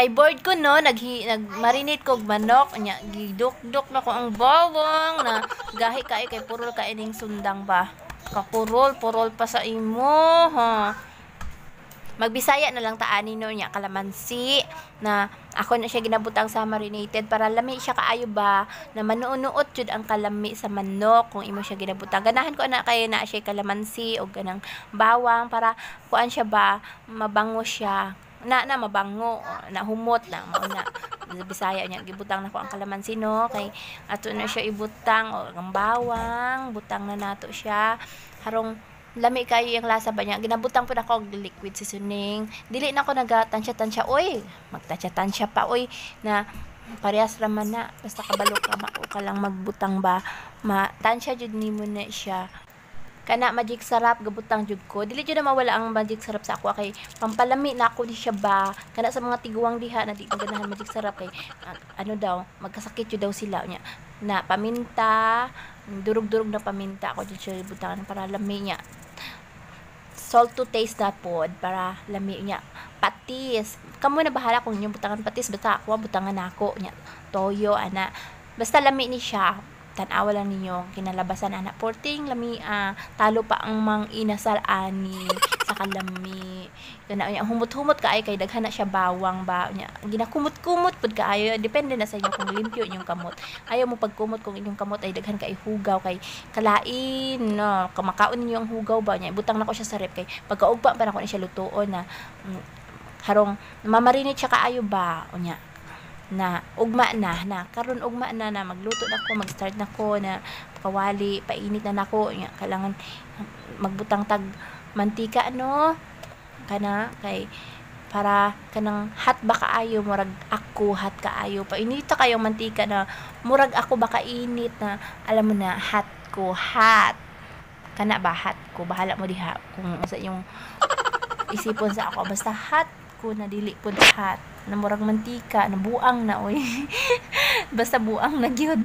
Kay bored ko, no, nagmarinate ko og manok nya, gidukdok na ko ang bawang na gahi kaayo kay purol ka ining sundang ba. Kapurol, purol pa sa imo, ha. Magbisaya na lang taani, no. Nya kalamansi na ako na siya ginabutang sa marinated para lami siya kaayo ba, na manuonuot jud ang kalami sa manok kung imo siya ginabutang. Ganahan ko ana kay naa siya kalamansi o ganang bawang para kuan siya ba, mabango siya na na mabango na humot na mao na. Bisaya niya, gibutang na ko ang kalamansi, no, kay ato na siya ibutang o ang bawang, butang na nato siya harong lami kayo yung lasa ba niya. Ginabutang pud ako og liquid seasoning. Dili na ako nagatansya-tansya oy, magtansya-tansya pa oy, na parehas ra man na, basta kabalo ka mao ka lang magbutang ba, matansya jud nimo na siya. Kana Magic Sarap, gabutang jud ko. Dili jud na mawala ang Magic Sarap sa ako kay pampalami na ako ni siya ba. Kana sa mga tiguang diha na di ganahan Magic Sarap kay ano daw, magkasakit jud daw sila nya. Na paminta, durug-durug na paminta ako jud siya butangan para lami niya. Salt to taste na pod para lami niya. Patis. Kamo na bahala kung inyong butangan patis, basta ako butangan nako nya. Toyo ana. Basta lami ni siya. Tan-awa lang ninyo kinalabasan ana, porting lami, talo pa ang Mang Inasal ani sa kalami. Kana nya humot-humot kaayo kay daghan na siya bawang ba nya, ginakumot-kumot pud kaayo. Depende na sa inyo kung limpyo inyong kamot. Ayaw mo pagkumot kung inyong kamot ay daghan kay hugaw kay kalain, no, kamakaon ninyo ang hugaw ba nya. Ibutang nako siya sa ref kay pagkaugpa pa nako ni siya lutuon na harong mamarinate siya kaayo ba unya na ugma na na karon, ugma na na magluto na ko, mag-start na ko na kawali, painit na nako nya. Kailangan magbutang tag mantika, no, kana kay para kanang hot ba kaayo, murag ako hot kaayo. Painita kayong mantika na murag ako ba kainit na, alam mo na, hot ko, hot kana ba, hot ko. Bahala mo diha kung unsa inyong isipon sa ako, basta hot ko na dili pud hot na murag mantika na buang na oy. Basta buang na gyud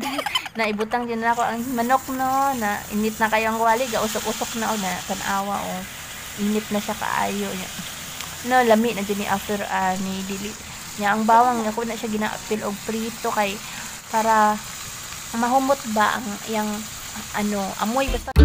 na. Ibutang din na ako ang manok, no, na init na kayo ang kawali, gausok-usok na o na tan-awa o init na siya kaayo nya. No, lami na jud ni after ni dili nya ang bawang, ako na siya ginaapil og prito kay para mahumot ba ang iyang ano amoy basta.